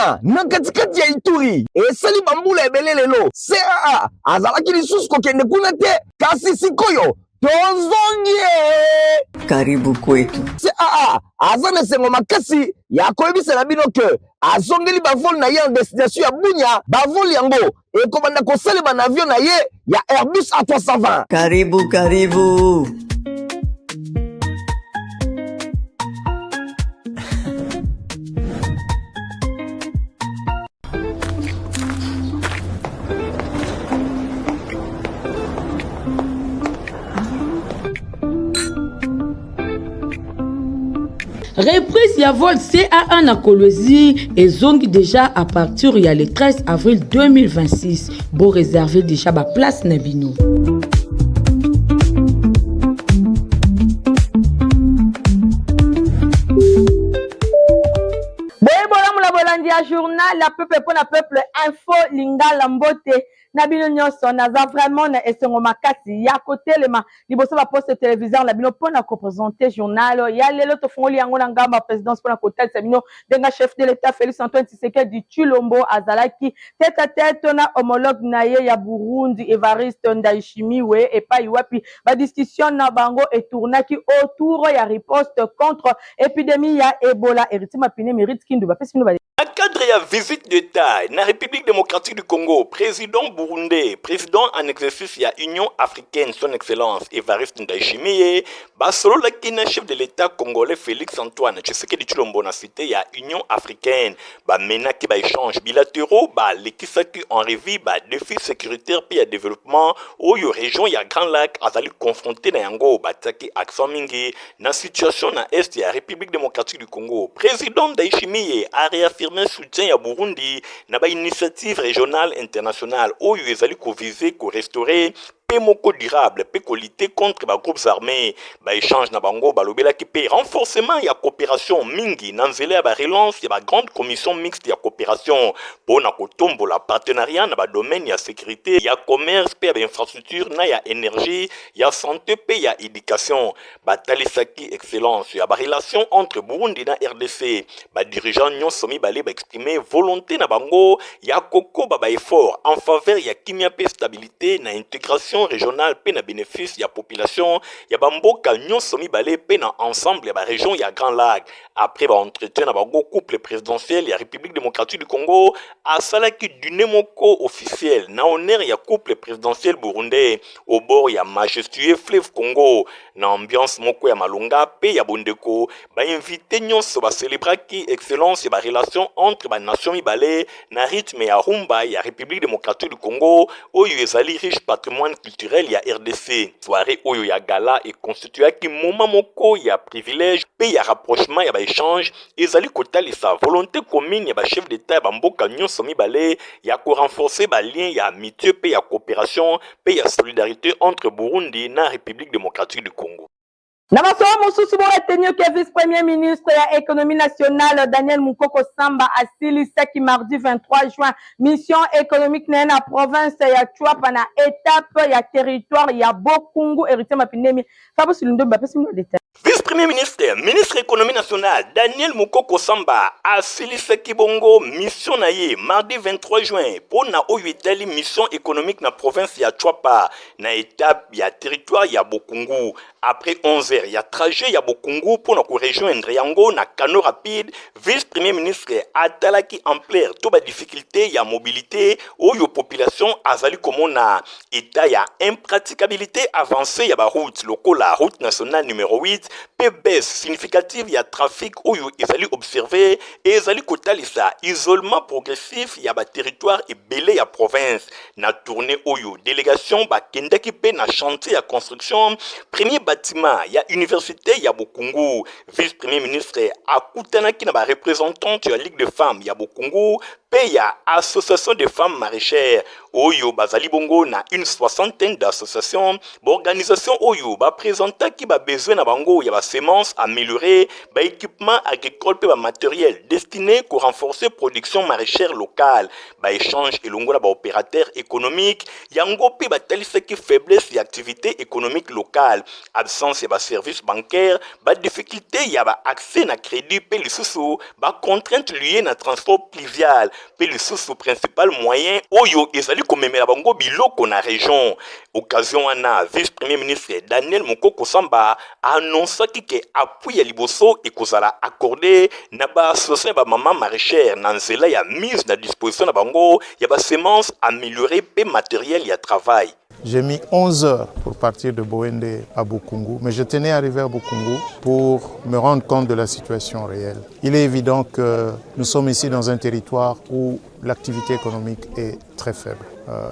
Bunia, na katikati ya Ituri, esali bambula ebele lelo CAA azalaki lisusu kokende kuna te, kasi sikoyo tozongi. Karibu kwetu. CAA aza na esengo makasi ya koyebisa na bino ke azongeli bavol na ye en destination ya Bunia. Bavol yango ekobanda kosalema na avion na ye ya Airbus A320. Karibu, karibu. Reprise ya vol CAA na Kolwezi ezongi déjà à partir ya le 13 avril 2026. Bo réserver déjà ba place na bino. Boye bolamu na bolandi ya journal ya peuple mpo na peuple, info lingala. Mbote na bino nyonso. Naza vraiment na esengo makasi ya kotelema liboso ba poste téléviseur na bino mpona kopresente journal ya lelo. Tofungoli yango na ngambo ya présidence mpona kotalisa bino ndenge chef de l'État Félix Antoine Tshisekedi Tshilombo azalaki tête à tête na homologue na ye ya Burundi, Evariste Ndayishimiye, epai wapi badiscussion na bango etournaki autour ya riposte contre épidémie ya Ebola. Héritier Mapine, Mérite Kindu bapesi bino. Na cadre ya visite d'État na République démocratique du Congo, président burundais, président en exercice ya Union africaine, son excellence Évariste Ndayishimiye, basololaki na chef de l'État congolais Félix Antoine Tshisekedi Tshilombo na cité ya Union africaine. Bamenaki baéchange bilatéraux, balekisaki en revue badéfis sécuritaire mpe ya développement oyo région ya Grands Lacs azali confronté na yango. Batiaki accent mingi na situation na est ya République démocratique du Congo. Président Ndayishimiye a réaffirmé soutien ya Burundi na bainitiative régionale, internationale oyo ezali koviser korestaurer paix moko durable mpe kolutter contre bagroupes armés. Baéchange na bango balobelaki mpe renforcement ya coopération mingi na nzela ya barelance ya bagrande commission mixte ya coopération mpo na kotombola partenariat na badomaine ya sécurité, ya commerce mpe ya bainfrastructure, na ya énergie, ya santé mpe ya éducation. Batalisaki excellence ya barelation entre Burundi na RDC. Badirigeant nyonso mibale baexprime volonté na bango ya kokoba baeffort en faveur ya kimia mpe stabilité na intégration régionale mpe na bénéfice ya population ya bamboka nyonso mibale mpe na ensemble ya barégion ya Grands Lacs. Après baentretien na bango, couple présidentiel ya République démocratique du Congo asalaki dîner moko officiel na honneur ya couple présidentiel burundais au bord ya majestueux fleuve Congo, na ambiance moko ya malonga mpe ya bondeko. Bainvité nyonso bacélébraki excellence ya barelation entre banation mibale na rythme ya rumba ya République démocratique du Congo oyo ezali riche patrimoine culturel ya RDC. Soirée oyo ya gala econstituaki moment moko ya privilège mpe ya rapprochement ya baéchange. Ezali kotalisa volonté commune ya bachef d'État ya bamboka nyonso mibale ya korenforcer balien ya amitié mpe ya coopération mpe ya solidarité entre Burundi na République démocratique du Congo. Na masolo mosusu, boretenir ke vice premier ministre ya Économie nationale Daniel Mukoko Samba asilisaki mardi 23 juin mission économique na ye na province ya Tshuapa, na étape ya territoire ya Bokungu. Héritier Mapindemi, Fabrice Lundombi bapesi bino détail. Vice-premier ministre, ministre Économie nationale, Daniel Mukoko Samba asilisaki bongo mission na ye mardi 23 juin mpo na oyo etali mission économique na province ya Tshuapa, na étape ya territoire ya Bokungu. Après 11 heures ya trajet ya Bokungu mpo na korejoindre yango na canot rapide, vice premier ministre atalaki ampleur to badifficulté ya mobilité oyo population azali komona, état ya impraticabilité avancée ya baroute lokola route nationale numéro 8 mpe baisse significative ya trafic oyo ezali observé. Ezali kotalisa isolement progressif ya baterritoire ebele ya province. Na tournée oyo, délégation bakendaki mpe na chantier ya construction premier bâtiment ya université ya Bokungu. Vice premier ministre akutanaki na bareprésentante ya Ligue de femmes ya Bokungu. mpe ya Association des femmes maraîchères oyo bazali bongo na une soixantaine d'associations. Baorganisation oyo baprésentaki babesoin na bango ya basemence améliorée, baéquipement agricole mpe bamatériel destiné korenforcer production maraîchère locale. Baéchange elongo na baopérateur économique yango mpe batalisaki faiblesse ya activité économique locale, absence ya baservice bancaire, badifficulté ya baaccès na crédit mpe lisusu bacontrainte lié na transport pluvial mpe lisusu principal moyen oyo ezali komemela bango biloko na région. Occasion wana, vice premier ministre Daniel Mokoko Samba annonçaki ke appui ya liboso ekozala accordé na baassociation ya bamama maraîchère na nzela ya mise na disposition na bango ya basemence améliorée mpe matériel ya travail. J'ai mis 11 heures pour partir de Boende à Bokungu, mais je tenais à arriver à Bokungu pour me rendre compte de la situation réelle. Il est évident que nous sommes ici dans un territoire où l'activité économique est très faible.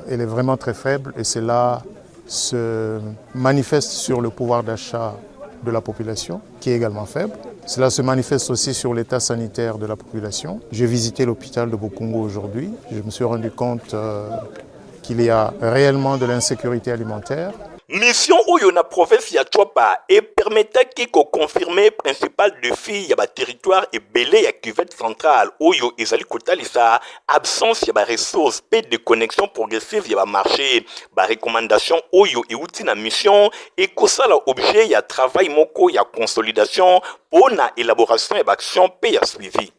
Elle est vraiment très faible et cela se manifeste sur le pouvoir d'achat de la population, qui est également faible. Cela se manifeste aussi sur l'état sanitaire de la population. J'ai visité l'hôpital de Bokungu aujourd'hui. Je me suis rendu compte qu'il y a réellement de l'insécurité alimentaire. Mission oyo na province ya Tshuapa epermettaki koconfirmer principal défi ya baterritoire ebele ya Cuvette centrale oyo ezali kotalisa absence ya baressource mpe déconnexion progressive ya bamarché. Barecommandation oyo euti na mission ekosala objet ya travail moko ya consolidation mpo na élaboration ya baaction mpe ya suivi.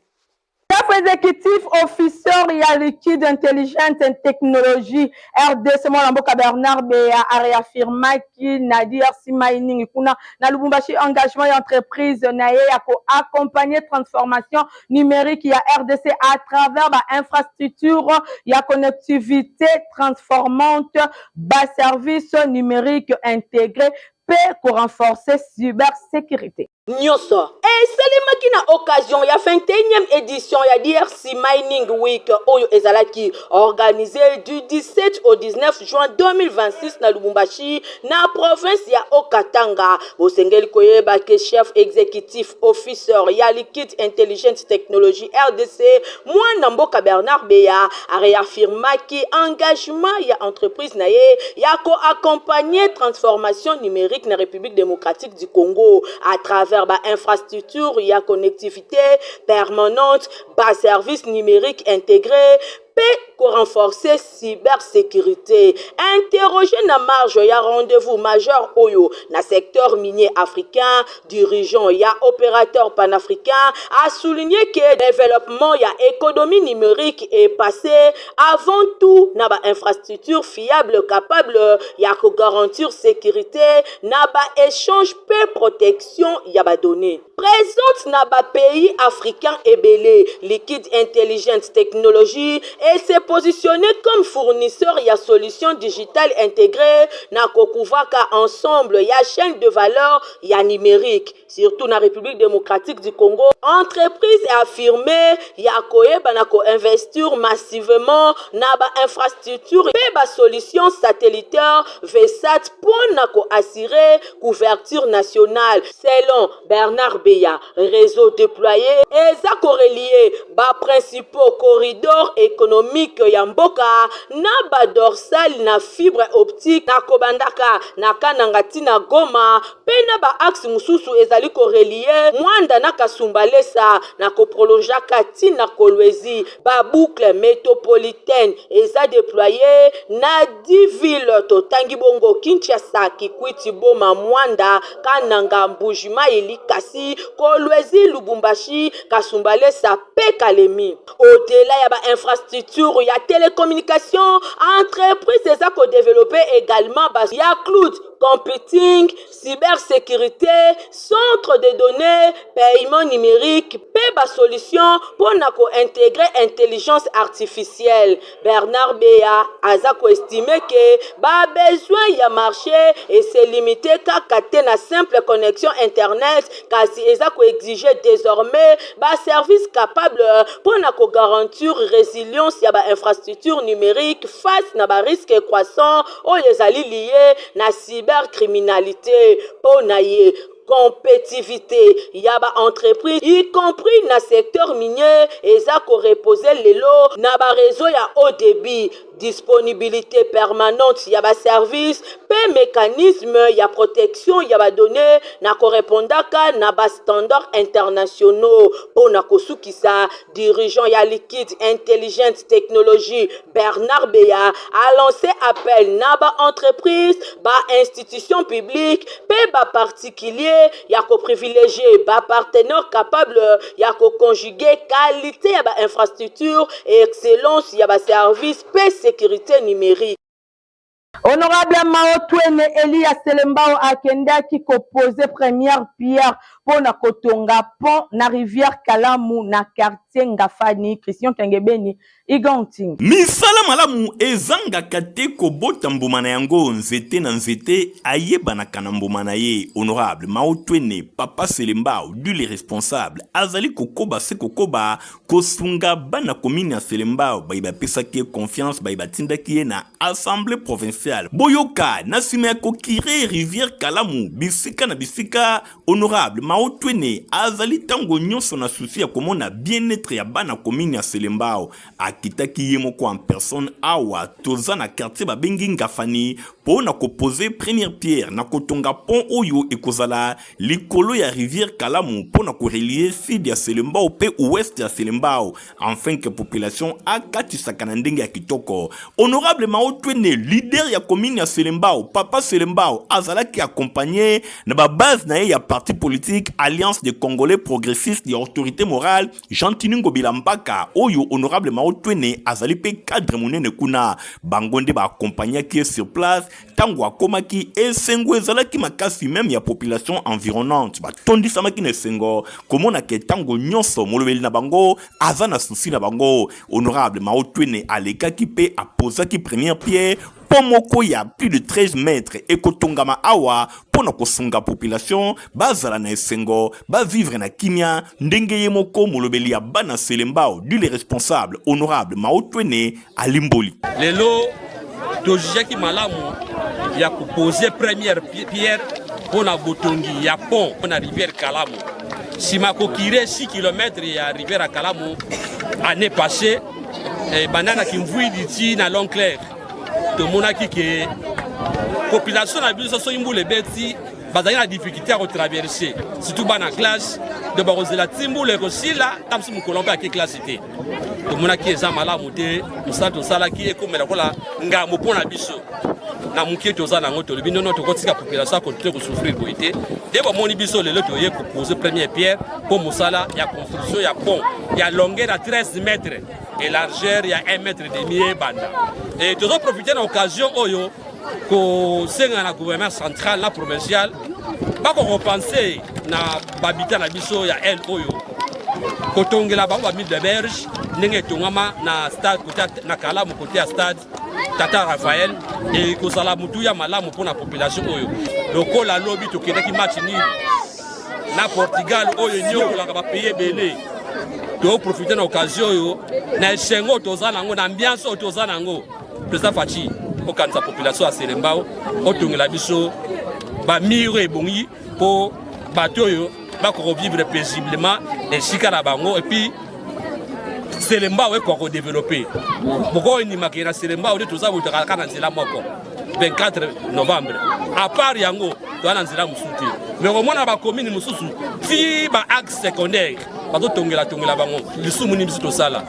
Chef exécutif officer ya Liquide Intelligent Technologie RDC, mwana mboka Bernard Beya, aréaffirmaki na DRC Mining kuna na Lubumbashi engagement ya entreprise na ye ya koaccompagner transformation numérique ya RDC à travers bainfrastructure ya connectivité transformante, baservice numérique intégré mpe korenforcer cybersécurité. Nyonso esalemaki na occasion ya 21e édition ya DRC Mining Week oyo ezalaki organisé du 17 au 19 juin 2026 na Lubumbashi, na province ya Haut-Katanga. Bosengeli koyeba ke chef exécutif officer ya Liquide Intelligent Technologie RDC, mwana mboka Bernard Beya, aréaffirmaki engagement ya entreprise na ye ya koaccompagner transformation numérique na République démocratique du Congo à travers bainfrastructure ya connectivité permanente, baservice numérique intégré mpe korenforcer cybersécurité. Interrogé na marge ya rendez-vous majeur oyo na secteur minier africain, dirigeant ya opérateur panafricain a souligné que développement ya économie numérique est passé avant tout na bainfrastructure fiable capable ya kogarantir sécurité na baéchange mpe protection ya badonnées. Présente na bapays africains ebele, Liquide Intelligent Technologie et s'est positionné comme fournisseur ya solution digitale intégrée na kokuvaka ensemble ya chaîne de valeur ya numérique, surtout na République démocratique du Congo. Entreprise affirmé ya koyeba na koinvestir massivement na bainfrastructure mpe basolution satellitaire VSAT mpo na koassurer couverture nationale. Selon Bernard Beya, réseau déployé eza korelier baprincipaux corridor économique ya mboka na badorsale na fibre optique na kobandaka na Kananga ntina Goma mpe na baaxe mosusu ezali korelier Mwanda na Kasumbalesa na koprolongeaka ntina Kolwezi. Baboucle métropolitaine eza déployé na 10 villes, totangi bongo Kinshasa, Kikwiti, Boma, Mwanda, Kananga, Mbujimayi, Likasi, Kolwezi, Lubumbashi, Kasumbalesa mpe Kalemi. Au-delà ya bainfrastructure ya télécommunication, entreprise eza kodévelopper également ba ya cloud computing, cybersécurité, centre de données, paiement numérique mpe basolution mpo na kointégrer intelligence artificielle. Bernard Beya aza koestimer ke babesoin ya marché ese limité kaka te na simple connexion internet, kasi eza koexiger désormais baservice capable mpo na kogarantir résilience ya bainfrastructure numérique face na barisque croissant oyo ezali lié na cybercriminalité. Mpo na ye Competitivite ya ba entreprises y compris na secteur minier eza ko reposer lelo na ba reseaux ya haut debit, disponibilite permanente ya ba services mpe mecanismes ya protection ya ba donnees na ko repondaka na ba standards internationaux. Mpo na kosukisa, dirigeant ya Liquid Intelligent Technology Bernard Beya a lance appel na ba entreprises, ba institutions publiques mpe ba particuliers ya ko privilegier ba partenaires capables ya ko conjuguer qualite ya ba infrastructures, excellence ya ba services mpe securite numerique. Honorable Mao Twene Eliya Selembao akendaki ko poser première pierre mpo na kotonga pont na rivière Kalamu na quartier Ngafani. Christian Kengebeni, Igon Ntingi. Misala malamu ezangaka te kobota mbuma na yango, nzete na nzete ayebanaka na mbuma na ye. Honorable Mao Twene, Papa Selembao, du le responsable, azali kokoba se kokoba kosunga bana commune ya Selembao baye bapesaki ye confiance, baye batindaki ye na Assemblee provinciale. Boyoka, na sima ya ko curer rivière Kalamu bisika na bisika, Honorable Mao Twene azali tango nionso na souci ya komona bien-etre ya bana commune ya Selembao. Akitaki ye moko en personne awa toza na quartier babengi Ngafani po na ko poser première pierre na kotonga pont oyo ekozala likolo ya rivière Kalamu po na ko relier sud ya Selembao pe ouest ya Selembao enfin que population akatisaka na ndenge ya kitoko. Honorable Mao Twene, leader ya commune ya Selembao, papa Selembao, azalaki accompagné na ba base na ye ya parti politique Alliance des Congolais Progressistes ya autorité morale Gentiny Ngobila Mbaka, oyo honorable Mao Twene azali pe cadre monene kuna. Bango nde ba accompagnaki ye sur place Tango akomaki, esengo ezalaki makasi meme ya population environnante batondisamaki na esengo komona ke tango nyonso molobeli na bango aza na souci na bango. Honorable Mao Twene alekaki pe apozaki première pierre pont moko ya plus de 13 mètres ekotongama awa mpo na kosunga population bazala na esengo, ba vivre na kimia, ndenge ye moko molobeli ya bana Selembao du le responsable honorable Mao Twene alimboli. Lelo tozijaki malamu ya kopose première pierre mpo na botongi ya pont mpo na rivière Kalamu nsima kokire 6 km ya rivière ya Kalamu année passée eh, banda na Kimvuidi ti na Long Clair tomonaki ke population na biso soki mbula ebeti bazali na difficulté ya kotraverse surtout bana classe donc bakozela ti mbula ekosila ta mosusu mokolo mpe ake classe te tomonaki eza malamu te mosala tosalaki ekomela lokola ngambo mpo na biso na moke toza na yango tolobi nono tokotika population akontinue kosouffrir boye te nde bomoni biso lelo toye kopose première pierre mpo mosala ya construction ya pont ya longueur ya 13 mètre et largeur ya 1 mètre demi ebanda e tozoprofite na occasion oyo kosenga na gouvernement central na provincial bakorepense na babita na biso ya aile oyo kotongela bango bamile de berge ndenge etongama na stade kote na kalamu kote ya stade tata raphael ekozala motuya malamu mpo na population oyo lokola lobi tokendaki match nini na portugal oyo enyokolaka bapays ebele toprofite na occasion oyo na esengo toza nango na ambiance oyo toza nango Président Fatshi okanisa population ya Selembao otongela biso ba mur ebongi mpo bato oyo bakoka vivre paisiblement na esika na bango et puis Selembao ekoka kodevelope boko endimaka na Selembao nde toza boye kaka na nzela moko 24 novembre à part yango toza na nzela mosusu te mais komona bacommune mosusu ti ba axe secondaire bazotongela tongela bango lisumu nini biso tosala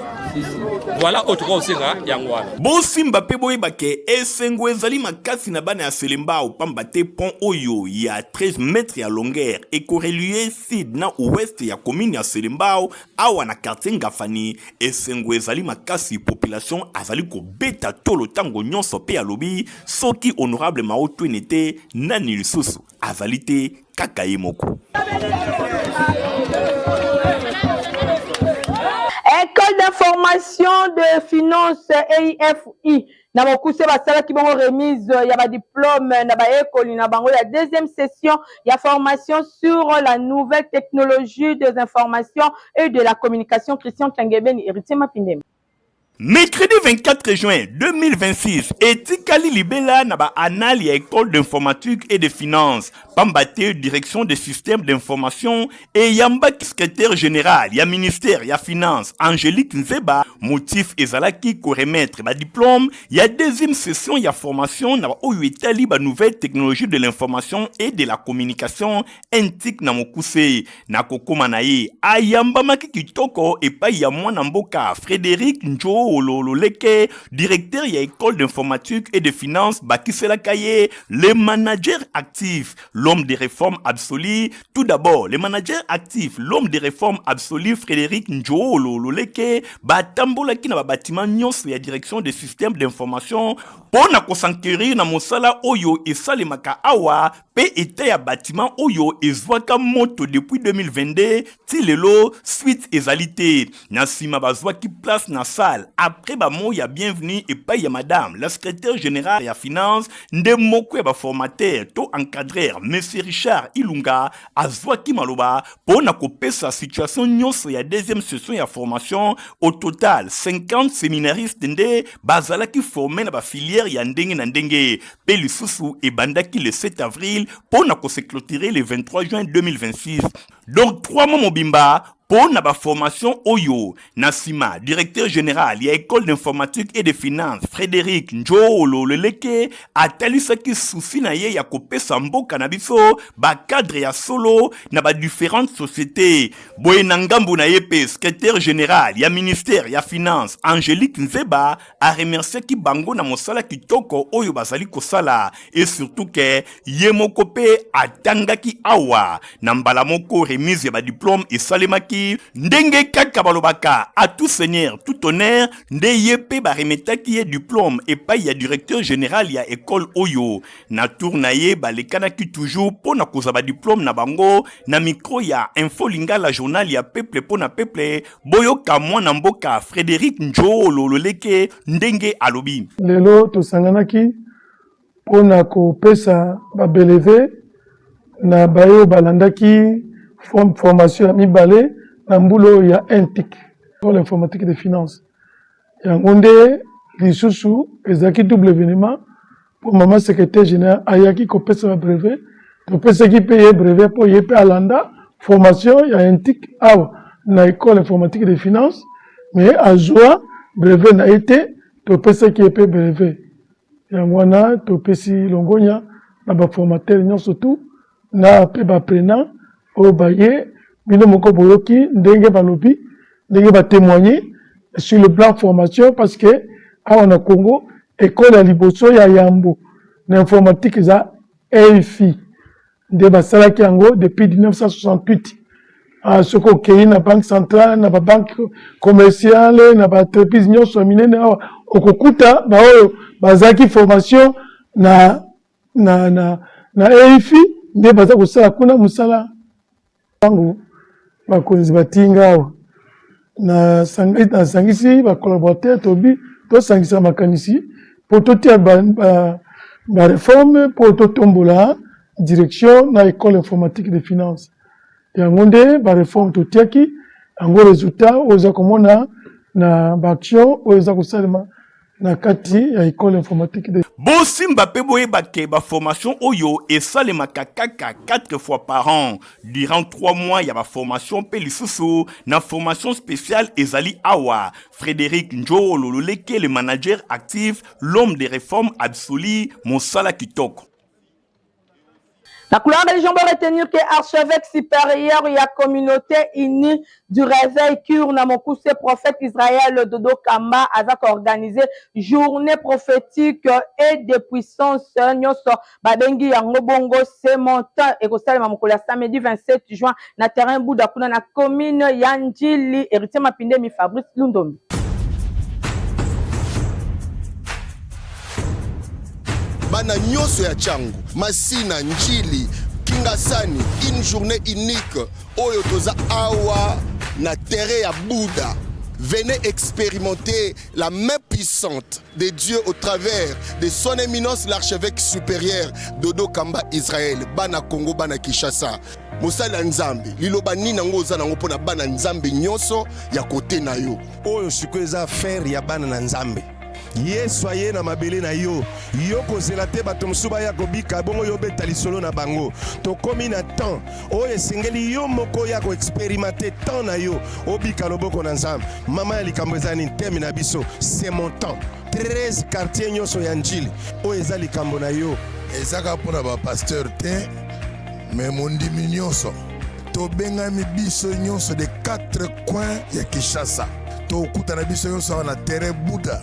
voilà oyo tokoki kosenga yango wana. Bosimba pe boyeba ke esengo ezali makasi na bana ya Selembao pamba te pont oyo ya 13 mètres ya longueur eko relier sud na ouest ya commune ya Selembao awa na quartier Ngafani. Esengo ezali makasi, population azali kobeta tolo tango nyonso pe alobi soki honorable Mao Twene te nani lisusu? Azali te kaka ye moko. École d'information de finance EIFI na mokuse basalaki bongo remise ya ba diplôme na bayekoli na bango ya deuxième session ya formation sur la nouvelle technologie des informations et de la communication. Christian Kiangebeni, Héritier Mapindembe. Mercredi 24 juin 2026 etikali libela na ba annales ya Ecole d'informatique et de finance pamba te direction des systèmes d'information eyambaki secrétaire général ya ministère ya finance Angélique Nzeba. Motif ezalaki ko remettre ba diplômes ya deuxième session ya formation na ba oyo etali ba nouvelles technologies de l'information et de la communication NTIC na mokuse. Na kokoma na ye, ayambamaki kitoko epai ya mwana mboka Frederic Njoolo Loleke, directeur ya Ecole d'informatique et de finance, bakiselaka ye le manager actif, l'homme de reforme absolue. Tout d'abord, le manager actif, l'homme de reforme absolue Frederic Njoolo Loleke, batambolaki na ba bâtiments nyonso ya direction des systèmes d'information mpo na ko s'enquérir na mosala oyo esalemaka awa Pe etat ya batiment oyo ezwaka moto depuis 2022 ti lelo suite ezali te. Na sima bazwaki place na salle après ba mots ya bienvenue epayi ya madame la secretaire generale ya finance nde moko ya ba formateurs to encadreurs monsieur Richard Ilunga azwaki maloba po na kopesa situation nionso ya deuxième session ya formation. Au total 50 seminaristes nde bazalaki former na ba filières ya ndenge na ndenge. Mpe lisusu ebandaki le 7 avril mpo na ko se cloturer le 23 juin 2026. Donc 3 mois mobimba mpo na ba formations oyo. Na sima, directeur general ya Ecole d'informatique et de finance, Frederic Njoolo Leleke, atalisaki souci na ye ya kopesa mboka na biso ba cadres ya solo na ba differentes societes. Boye na ngambo na ye mpe secretaire general ya ministère ya Finance, Angelique Nzeba, a remerciaki bango na mosala kitoko oyo bazali kosala et surtout que ye moko pe atangaki awa. Na mbala moko remise ya ba diplomes esalemaki ndenge kaka balobaka à tout seigneur tout honneur, nde ye pe ba remetaki ye diplome epai ya directeur general ya ecole oyo. Na tour na ye balekanaki toujours po na kozwa ba diplomes na bango na micro ya Info Lingala journal ya peuple po na peuple. Boyoka mwana mboka Frederic Njoolo Loleke ndenge alobi. Lelo tosanganaki mpo na kopesa ba beleve na baye oyo balandaki formation ya mibale na mbula oyo ya ENTIC, Ecole informatique de finance. Yango nde lisusu ezalaki double evenement mpo mama secretaire general ayaki kopesa ba brevet, topesaki mpe ye brevet mpo ye mpe alanda formation ya ENTIC awa na Ecole informatique de finance, mais azua brevet na ye te, topesaki ye mpe brevet. Yango wana topesi longonya na ba formateurs nyonso tout na pe ba apprenants oyo baye, bino moko boyoki ndenge balobi, ndenge ba temoigner sur le plan formation parce que awa na Congo ecole ya liboso ya yambo na informatique eza EIFI nde basalaki yango depuis 1968. Ah, soki okeyi na banque centrale na ba banque commerciale na ba entreprise nyonso ya minene awa okokuta baoyo bazalaki formation na na na na EIFI nde baza kosala kuna mosala. Ntango bakonzi batii nga awa, nasangisi ba collaborateurs, tobi tosangisa makanisi mpo totia ba, ba, ba reforme mpo totombola direction na ecole informatique de finance. Yango nde ba reforme totiaki yango, resultat oyo oza komona na ba action oyo eza kosalema na kati ya ecole informatique de. Bosimba pe boyeba ke ba formation oyo esalemaka kaka 4 fois par an durant 3 mois ya ba formation pe lisusu na formation speciale ezali awa Frederic Njoolo Loleke le manager actif l'homme de reforme absolue mosala kitoko. Na couleur religion, bo retenir que archevêque supérieur ya communauté unie du réveil cure na mokuse prophète Israël Dodo Kamba aza ko organiser journée prophétique et de puissance nyonso babengi yango bongo c'est mon temps ekosalema mokolo ya samedi 27 juin na terrain Bouda kuna na commune ya Ndjili. Héritier Mapindemi, Fabrice Lundombi. Bana nyonso ya Tshangu, Masina, Ndjili, Kingasani, une journée unique oyo toza awa na terrain ya Bouda. Venez expérimenter la main puissante de Dieu au travers de son éminence l'archevêque supérieur Dodo Kamba Israël, bana Congo, bana Kinshasa. Mosali ya Nzambe, liloba nini yango oza nango mpo na bana Nzambe nyonso ya kote na yo? Oyo sikoyo eza affaire ya bana na Nzambe. Yesu aye na mabele na yo, yo kozela te bato mosusu baya kobika bongo yo obeta lisolo na bango. Tokomi na temps oyo esengeli yo moko ya koexperimente temps na yo, obika loboko na Nzambe. Mama ya likambo eza nini? Thème na biso c'est mon temps. 13 quartier nyonso ya Ndjili, oyo eza likambo na yo. Eza kaka mpo na ba pasteur te, mais mondimi nyonso. Tobengami biso nyonso de 4 coins ya Kinshasa. Tokutana biso nyonso awa na terrain Buda,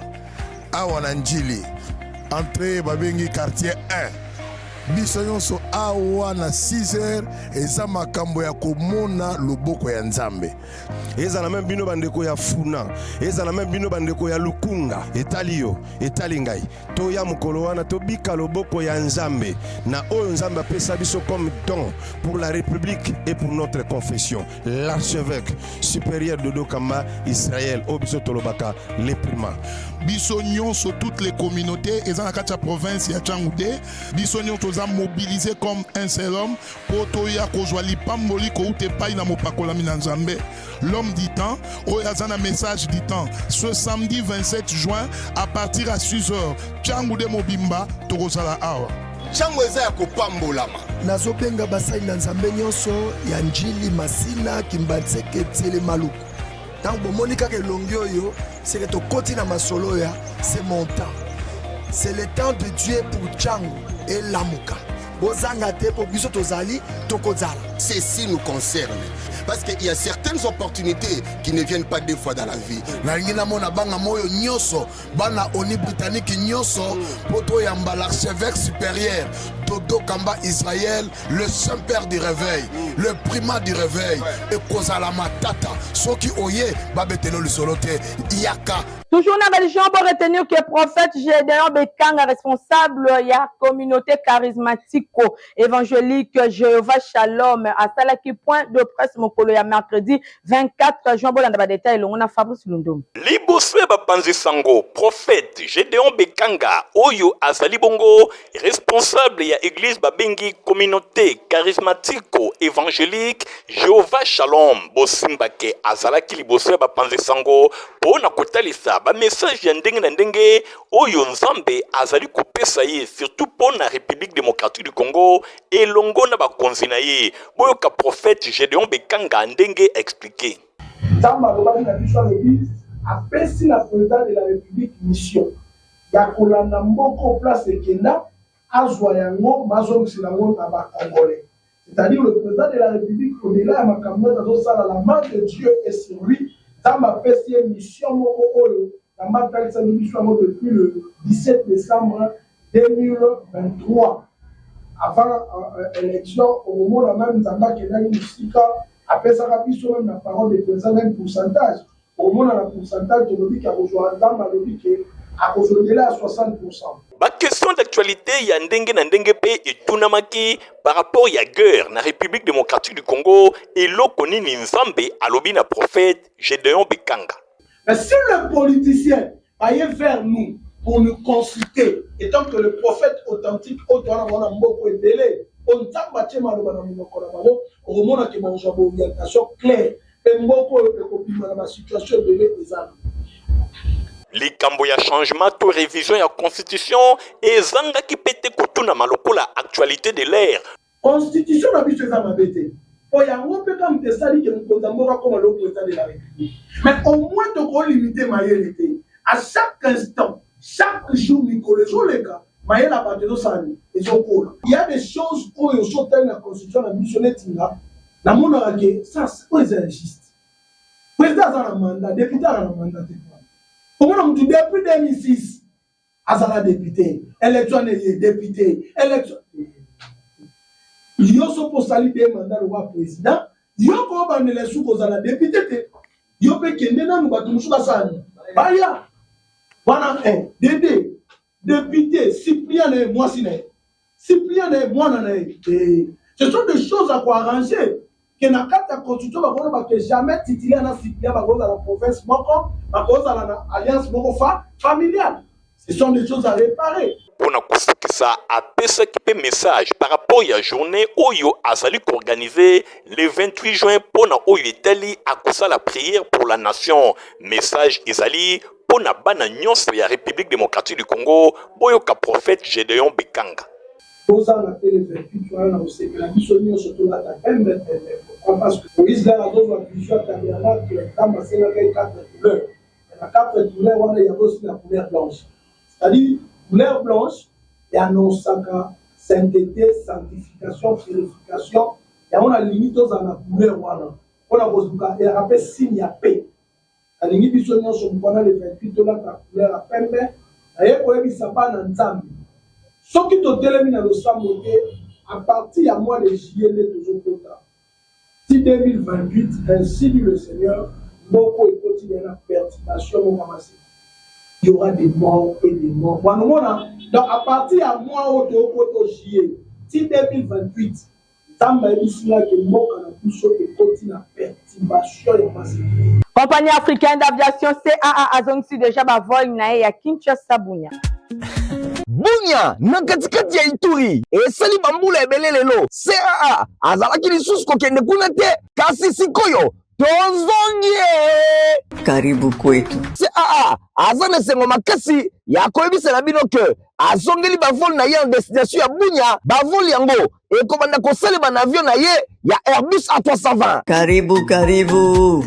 awa na Ndjili, entrée babengi quartier 1. Biso nyonso awa na 6 heures, eza makambo ya komona loboko ya Nzambe. Ezala meme bino bandeko ya Funa, ezala meme bino bandeko ya Lukunga, etali yo, etali ngai. Toya mokolo wana tobika loboko ya Nzambe na oyo Nzambe apesa biso comme don pour la République et pour notre confession. L'archevêque supérieur Dodo Kamba Israël, oyo biso tolobaka le primat. Biso nyonso, toutes les communautés eza na kati ya province ya Tshangu te, biso nyonso toza mobilisé comme un seul homme mpo toya kozwa lipamboli kouta epai na mopakolami na Nzambe, l'homme du temps, oyo aza na message du temps. Ce samedi 27 juin à partir ya 6 heures, Tshangu de mobimba tokozala awa. Tshangu eza ya kopambolama. Nazobenga basali na Nzambe nyonso ya Ndjili, Masina, Kimbanseke, Tsele, Maluku. Ntango bomoni kaka elongi oyo, c'est que tokoti na masolo ya c'est mon temps. C'est le temps de Dieu pour Tshangu elamuka. Bozanga te po biso tozali tokozala. Ceci nous concerne parce qu'il y a certaines opportunités qui ne viennent pas deux fois dans la vie. Nalingi namona banga moyo nyonso, bana ONU britannique nyonso, po toyamba l'archevêque supérieur Dodo Kamba Israël, le Saint-Père du réveil, le primat du réveil. Ekozala matata soki oye babetelo lisolo te, yaka. Toujours na religion, pour retenir que prophète Gédéon Bekanga, responsable ya communauté charismatico évangélique Jéhovah Shalom, asalaki point de presse mokolo ya mercredi 24 juin. Bolanda ba détail elongo na Fabrice Lundum. Liboso ya bapanzi sango, prophète Gédéon Bekanga oyo azali bongo responsable ya église babengi communauté charismatico évangélique Jéhovah Shalom, bosimbake azalaki liboso ya bapanzi sango mpo na kotalisa ba message ya ndenge na ndenge oyo Nzambe azali kopesa ye, surtout mpo na République démocratique du Congo elongo na bakonzi na ye. Boyoka prophète Gédéon Bekanga ndenge expliqué. Nzambe alobaki na biso, alobi apesi na président de la République mission ya kolanda mboko place ekenda, azwa yango mazongisela yango na ba Congolais. C'est-à-dire le président de la République, au-delà ya makambo nyonso azosala, la main de Dieu est sur lui. Nzambe apesi ye mission moko oyo Nzambe atalisaki biso yango depuis le 17 décembre 2023 avant élection. Okomona même Nzambe akendaki mosika, apesaka biso même na parole de président même pourcentage. Okomona na pourcentage tolobi ke akozwa, Nzambe alobi ke akozwa au-delà ya 60%. Ba question d'actualité ya ndenge na ndenge pe etunamaki par rapport ya guerre na République démocratique du Congo, eloko nini Nzambe alobi na prophète Gédéon Bekanga. Mais si le politicien aye vers nous pour nous consulter, étant que le prophète authentique oyo toza na bango na mboko ebele, oyo Nzambe atie maloba na monoko na bango, okomona ke bakozwa ba orientation claire mpe mboko oyo ekobima na ba situation ebele eza na. Likambo ya changement to revision ya constitution ezangaki pe te kotunama lokola actualite de l'heure. Constitution na biso eza mabe te, po yango pe kaka moto esali ke mokonzi ya mboka akoma lelo president de la Republique. Mais au moins toko limiter mayele te. A chaque instant, chaque jour mikolo ezoleka, mayele ya bato ezosala nini? Ezokola. Il y a des choses oyo soki otali na constitution na biso neti nga, namonaka ke ça oyo eza injuste. President aza na mandat, depute aza na mandat te. Omona mutu depuis 2006 azala depute, election wana eye depute, election yo soki osali de mandat lokola president, yo kobandela esu kozala depute te, yo mpe kende nanu bato mosusu basala nini baya wana. 1 dede depute supplia na ye mwasi na ye, supplia na ye mwana na ye te. Ce sont des choses à koarranger. Ke na kati ya constitution bakoloba ke jamais titulaire na suppléant bakozala province moko, bakozala na alliance moko fa familiale. Ce sont des choses à réparer. Mpo na kosukisa, apesaki mpe message par rapport ya journee oyo azali ko organiser le 28 juin mpo na oyo etali akosala prière pour la nation. Message ezali mpo na bana nyonso ya Republique democratique du Congo, boyoka prophète Gedeon Bekanga. Bozanga te le 28 wana na kosepela biso nionso tolata pembe pembe pourquoi parce que Moïse lere azozwa vision ya tabernacle nzambe asengaka ye 4 couleurs mais na 4 couleurs wana il y avait aussi la couleur blanche c'est à dire couleur blanche e annoncaka sainteté sanctification purification yango nalingi tozala na couleur wana mpona kozuka eyaka mpe signe ya paix Nalingi biso nionso mokwana le 28 tolata couleur ya pembe. Naye koyebisa bana Nzambe soki totelemi na losambo te à partir ya mois de juillet nde tozokota ti 2028 ainsi dit le Seigneur mboko ekoti deja na perturbation moko ya maseki. Il y aura des morts et des morts. Bwana omona donc à partir ya mois oyo tokota juillet ti 2028 Nzambe ayebisi nga ke mboka na biso ekoti na perturbation ya maseki. Compagnie africaine d'aviation CAA azongisi dejà ba vol na ye ya Kinshasa-Bunia. Bunia, na katikati ya Ituri, esali bambula ebele lelo, CAA azalaki lisusu kokende kuna te, kasi sikoyo tozongi ye. Karibu kwetu. CAA aza na esengo makasi ya koyebisa na bino ke azongeli bavol na ye en destination ya Bunia. Bavol yango ekobanda kosalema na avion na ye ya Airbus A320. Karibu karibu.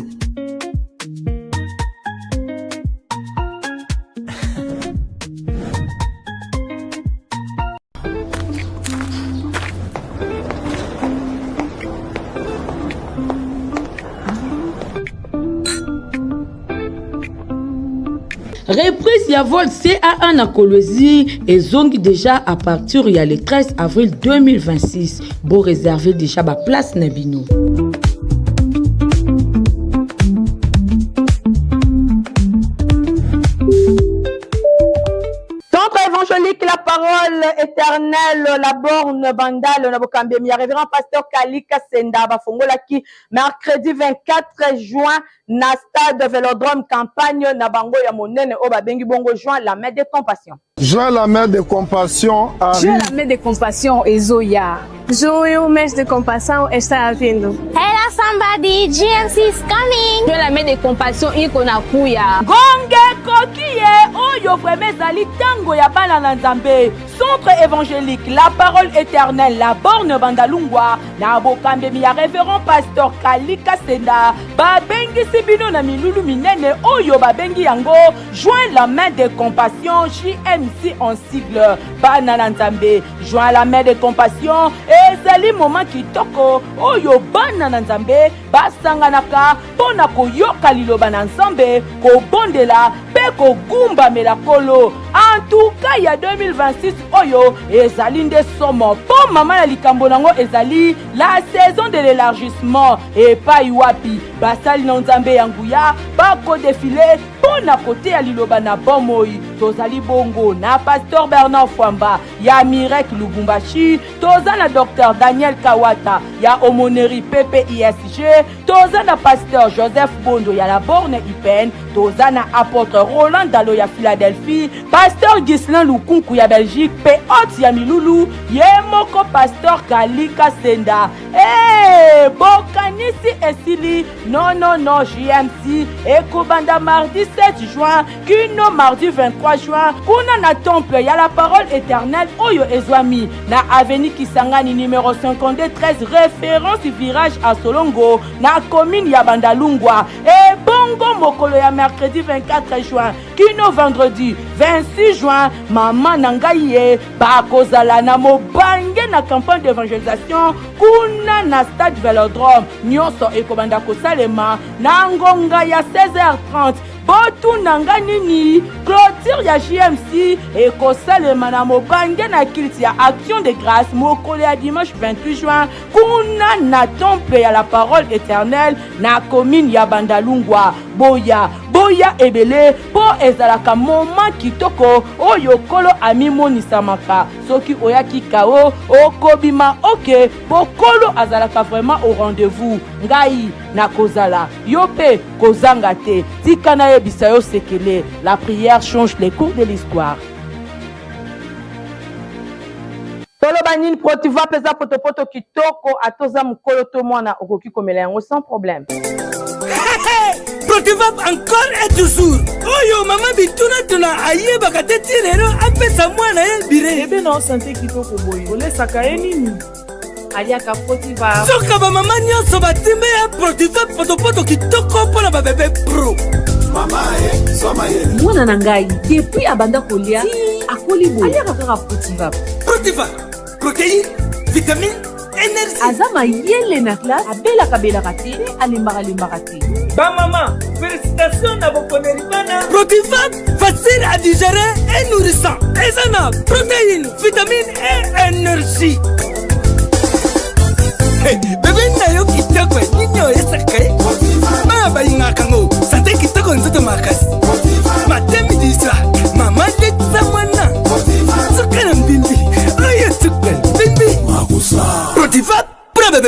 Reprise ya vol CAA na Kolwezi ezongi dejà à partir ya le 13 avril 2026. Bo réserver dejà ba place na bino. Centre évangélique La Parole éternelle, la borne Bandal, na bokambi ya révérend pasteur Kalika Senda bafongolaki mercredi 24 juin na stade Velodrome campagne na bango ya monene oyo babengi bongo juin la main de compassion. Juin la main de compassion arrive. Juin la main de compassion ezoya. Junho, o mês de compaixão está vindo. Hello somebody, GMC is coming. Juin la main de compassion iko na kuya. Ngonge ekoki ye oyo vraiment ezali tango ya bana na Nzambe. Centre évangélique La Parole Éternelle La Borne Bandalungwa na bokambemi ya révérend pasteur Kalika Senda babengisi bino na milulu minene oyo babengi yango Joins la main de compassion JMC en sigle. Bana na Nzambe, joins la main de compassion ezali moment kitoko oyo bana na Nzambe basanganaka mpo na koyoka liloba na Nzambe, kobondela mpe kogumbamela Nkolo. Antuka ya 2026 oyo ezali nde somo mpo mama ya likambo nango ezali la saison de l'élargissement epai wapi basali na Nzambe ya nguya bakodefile mpo na koteya liloba na bomoi. Tozali bongo na Pasteur Bernard Fwamba ya Mirek Lubumbashi, toza na Dr Daniel Kawata ya Omoneri PPISG, toza na Pasteur Joseph Bondo ya la Borne IPN, toza na Apôtre Roland Dalo ya Philadelphie, Pasteur Ghislain Lukunku ya Belgique mpe hôte ya milulu ye moko Pasteur Kalika Senda. Hey, bokanisi esili non non non JMC ekobanda mardi 7 juin kino mardi 23 juin kuna na temple ya la parole éternelle oyo ezwami na avenue Kisangani numéro 52 13 référence virage à Solongo na commune ya Bandalungwa. Ebongo mokolo ya mercredi 24 juin kino vendredi 26 juin mama na ngai ye bakozala na mobange na campagne d'évangélisation kuna na stade velodrome. Nyonso ekobanda kosalema na ngonga ya 16h30. Botuna nga nini? Clôture ya JMC ekosalema na mobange na culte ya Action de Grâce mokolo ya dimanche 28 juin kuna na temple ya la parole éternelle na commune ya Bandalungwa. Boya bo. Boya ebele mpo ezalaka moment kitoko oyo Nkolo amimonisamaka. Soki oyaki kao, okobima oke, mpo Nkolo azalaka vraiment au rendez-vous. Ngai nakozala, yo mpe kozanga te. Tika nayebisa yo sekele, la prière change les cours de l'histoire. Toloba nini protiva peza potopoto kitoko ata oza mukolo to mwana okoki komela yango sans problème. Protivap encore et toujours oyo mama bitunatuna ayebaka te ti lelo apesa mwana ye bire bebe na osante kitoko boye olesaka ye nini aliaka protiva soka bamama nyonso batimbe ya protivap potopoto kitoko mpo na babebe pro mwana na ngai depuis abanda kolia akoli boye aliaka kaka protiva protiva protéine vitamine energie aza mayele na classe abelaka belaka te mpe alembaka lembaka te bamama félicitation na boponeli bana protiva facile à digérer et nourrissant eza na protéine vitamine et énergie Hey, bebe na yo kitoko nini oyesaka ye bana balingaka ngo sante kitoko nzoto makasi matemi diswa mama letisa mwana suka na mbimbi oyo suka mbimbi protiva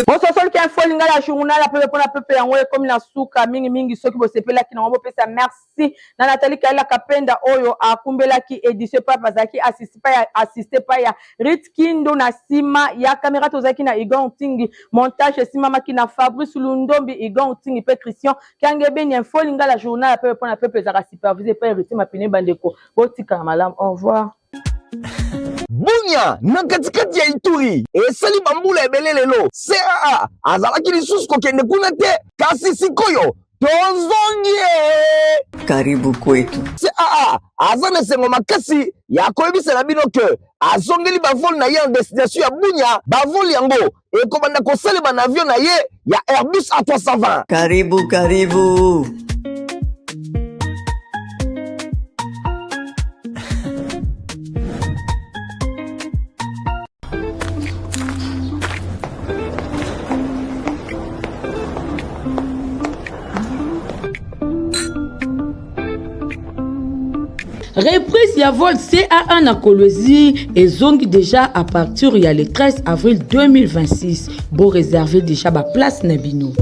Bososoliki info lingala journal ya pepe mpona pepe yango ekomi na suka mingimingi soki bosepelaki nango bopesa merci Si na Nathalie Kaila Kapenda oyo akumbelaki edition epai azalaki assiste pa ya assiste pa ya Rit Kindo na sima ya camera tozalaki na Igor Ntingi montage esimamaki na Fabrice Lundombi Igor Ntingi pe Christian Kiangebeni info lingala journal ya pepe pona pepe ezalaka supervisé pa Heritier Mapine bandeko botikala malamu au revoir. Bunia, na katikati ya Ituri, esali bambula ebele lelo, CAA azalaki lisusu kokende kuna te, kasi sikoyo tozongi ye. Karibu kwetu. CAA aza na esengo makasi ya koyebisa na bino ke azongeli bavole na ye en destination ya Bunia. Bavole yango ekobanda kosalema na avion na ye ya Airbus A320. Karibu, karibu. Reprise ya vol CAA na Kolwezi ezongi déjà à partir ya le 13 avril 2026. Bo réserver déjà ba place na bino.